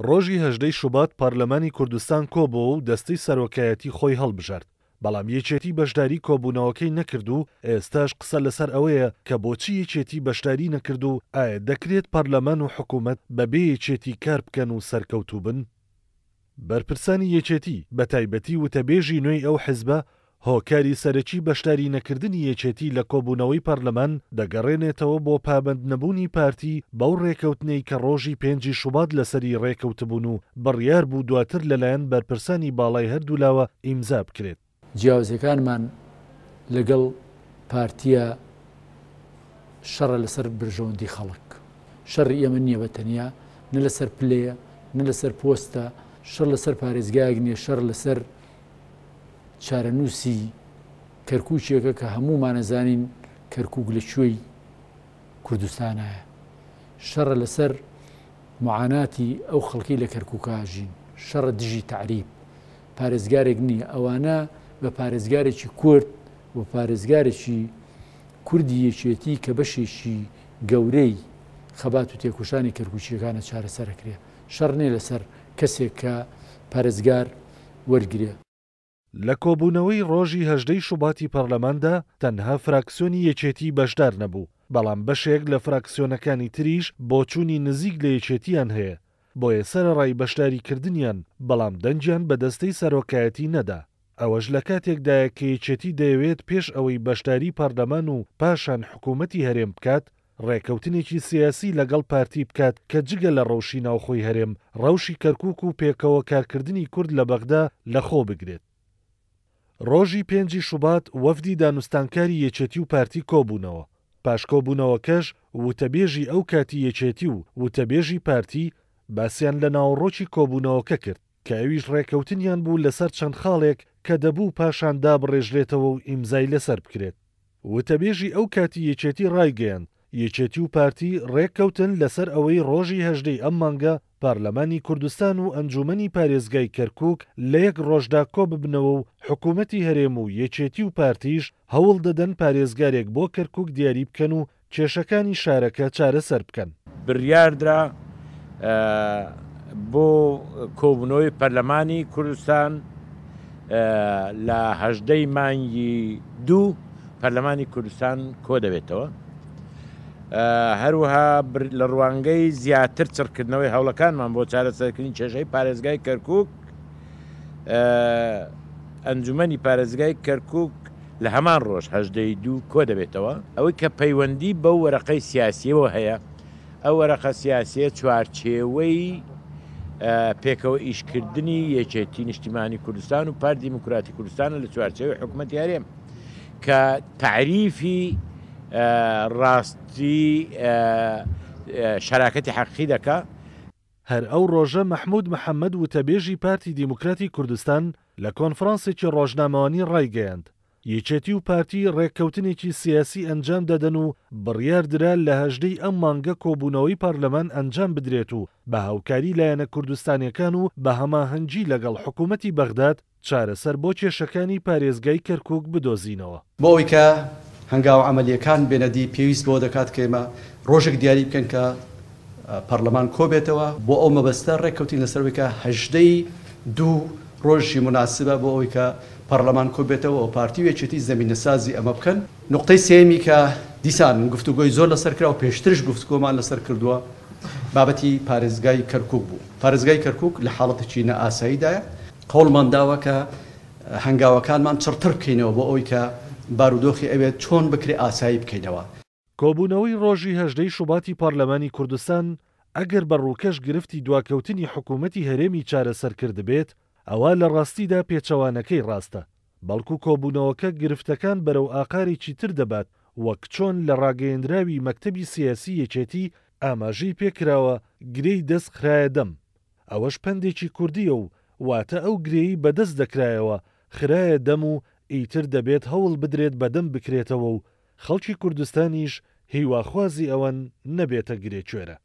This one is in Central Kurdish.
ڕۆژی هەژدەی شوبات پارلەمانی کوردستان کۆبۆوە و دەستەی سەرۆکایەتی خۆی هەڵبژارد، بەڵام یەکێتی بەشداری کۆبوونەوەکەی نەکرد و ئێستاش قسە لەسەر ئەوەیە کە بۆچی یەکێتی بەشداری نەکرد و ئایا دەکرێت پارلەمان و حکومەت بەبێ یەکێتی کار بکەن و سەرکەوتوو بن؟ بەرپرسانی یەکێتی، بەتایبەتی وتەبێژی نوێی ئەو حزبە، هۆکاری سەرەکی بەشداری نەکردنی یەکێتی لە کۆبوونەوەی پەرلەمان دەگەڕێنێتەوە بۆ پابەندنەبوونی پارتی بەو رێکەوتنەی کە رۆژی پێنجی شوبات لەسەری رێکەوتبوون و بڕیار بوو دواتر لەلایەن بەرپرسانی باڵای هەردوولاوە ئیمزا بکرێت. جیاوازیەکانمان لەگەڵ پارتیە شەڕە لەسەر برژەوەندی خەڵک شەڕی ئێمە نییە بە تەنیا نە لەسەر پلەیە نە لەسەر پۆستە شەڕ لەسەر پارێزگایەک نییە شەڕ لەسەر چارەنووسی کەرکووکێکە کە هەموومانەزانین کەرکووک لە کوێی کوردستانایە شەڕە لەسەر معاناتی ئەو خەڵکی لە کەرکووکا ژین شەڕە دژی تەعریب پارێزگارێک نییە ئەوانە بە پارێزگارێکی کورد و پارێزگارێکی کوردی یەکێتی کە بەشێکی گەورەی خەبات و تێکۆشانی کەرکووکییەکانە چارەسەرەکرێ شەڕ نییە لەسەر کەسێک کە پارێزگار وەرگرێ. لە کۆبوونەوەی ڕۆژی هەژدەی شوباتی پەرلەماندا تەنها فراکسیۆنی یەکێتی بەشدار نەبوو، بەڵام بەشێک لە فراکسیۆنەکانی تریش بۆچوونی نزیک لە یەکێتییان هەیە، بۆیە سەرەڕای بەشداریکردنیان بەڵام دەنگیان بە دەستەی سەرۆکایەتی نەدا، ئەوەش لە کاتێکدایە کە یەکێتی دەیەوێت پێش ئەوەی بەشداری پەرلەمان و پاشان حکوومەتی هەرێم بکات، ڕێکەوتنێکی سیاسی لەگەڵ پارتی بکات کە جگە لە ڕەوشی ناوخۆی هەرێم، ڕەوشی کەرکوک و پێکەوە کارکردنی کورد لە بەغدا لەخۆ بگرێت. ڕۆژی پێنجی شوبات وەفدی دانوستانکاری یەکێتی و پارتی کۆبوونەوە، پاش کۆبوونەوەکەش وتەبێژی ئەو کاتی یەکێتی و وتەبێژی پارتی باسیان لە ناوەڕۆکی کۆبوونەوەکە کرد کە ئەویش ڕێکەوتنیان بوو لەسەر چەند خاڵێک کە دەبوو پاشان دابڕێژرێتەوە و ئیمزای لەسەر بکرێت. وتەبێژی ئەو کاتی یەکێتی ڕایگەیاند، یەکێتی و پارتی ڕێککەوتن لەسەر ئەوەی ڕۆژی هەژدەی ئەم مانگە پارلەمانی کوردستان و ئەنجوومەنی پارێزگای کەرکووک لە یەک ڕۆژدا کۆببنەوە و حکوومەتی هەرێم و یەکێتی و پارتیش هەوڵ دەدەن پارێزگارێک بۆ کەرکووک دیاری بکەن و کێشەکانی شارەکە چارەسەر بکەن. بڕیاردرا بۆ کۆبوونەوەی پەرلەمانی کوردستان لە 18 ی مانگی دوو پەرلەمانی کوردستان کۆدەبێتەوە. هەروەها لە ڕوانگەی زیاتر چڕکردنەوەی هەوڵەکانمان بۆ چارەسەرکردنی کێشەی پارێزگای کەرکوک ئەنجومەنی پارێزگای کەرکوک لە هەمان ڕۆژ 18 ی دوو کۆدەبێتەوە. ئەوەی کە پەیوەندی بەو وەرەقەی سیاسیەوە هەیە، ئەو وەرەقە سیاسیە چوارچێوەی پێکەوە ئیشکردنی یەکێتی نیشتیمانی کوردستان و پارتی دیموکراتی کوردستانە لە چوارچێوەی حکومەتی هەرێم کە تەعریفی ڕاستی شەراکەتی حەقیقی دەکا. هەر ئەو ڕۆژە مەحمود محەمەد وتەبێژی پارتی دیموکراتی کوردستان لە کۆنفرانسێکی ڕۆژنامەوانی ڕایگەیاند، یەکێتی و پارتی ڕێککەوتنێکی سیاسی ئەنجام دەدەن و بڕیار درا لە 18 ی ئەم مانگە کۆبوونەوەی پارلەمان ئەنجام بدرێت و بە هاوکاری لایەنە کوردستانیەکان و بە هەماهەنگی لەگەڵ حکومەتی بەغداد چارەسەر بۆ کێشەکانی پارێزگای کەرکوک بدۆزینەوە. بۆ ئەوەی کە هەنگاوە عەمەلییەکان بێنە دی پێویست بەوە دەکات کە ئێمە ڕۆژێک دیاری بکەین کە پەڕلەمان کۆبێتەوە، بۆ ئەو مەبەستە ڕێککەوتین لەسەر ئەوەی کە 18 ی دوو ڕۆژی موناسبە بۆ ئەوەی کە پەڕلەمان کۆبێتەوە و پارتی و یەکێتی زەمینەسازی ئەمە بکەن. نوقتەی سێیەمی کە دیسان گفتوگۆی زۆر لەسەر کرا و پێشترش گفتوگۆمان لەسەر کردووە بابەتی پارێزگای کەرکوک بوو. پارێزگای کەرکوک لە حاڵەتێکی نائاساییدایە. هەوڵمان داوە کە هەنگاوەکانمان چڕتر بکەینەوە بۆ ئەوەی کە بارودۆخی ئەوێ چۆن بکرێ ئاسایی بکەینەوە. کۆبوونەوەی ڕۆژی 18 ی شوباتی پارلەمانی کوردستان ئەگەر بە ڕووکەش گرفتی دواکەوتنی حکوومەتی هەرێمی چارەسەر کردبێت، ئەوا لە ڕاستیدا پێچەوانەکەی ڕاستە، بەڵکو کۆبوونەوەکە گرفتەکان بەرەو ئاقارێکی تر دەبات وەک چۆن لە ڕاگەیەندراوی مەکتەبی سیاسی یەکێتی ئاماژەی پێکراوە گرێی دەست خرایە دەم ئەوەش پەندێکی کوردییە و واتە ئەو گرێی بە دەست دەکرایەوە خرایە دەم و ئیتر دەبێت هەوڵ بدرێت بە دەم بکرێتەوە و خەڵکی کوردستانیش هیواخوازی ئەوەن نەبێتە گرێ کوێرە.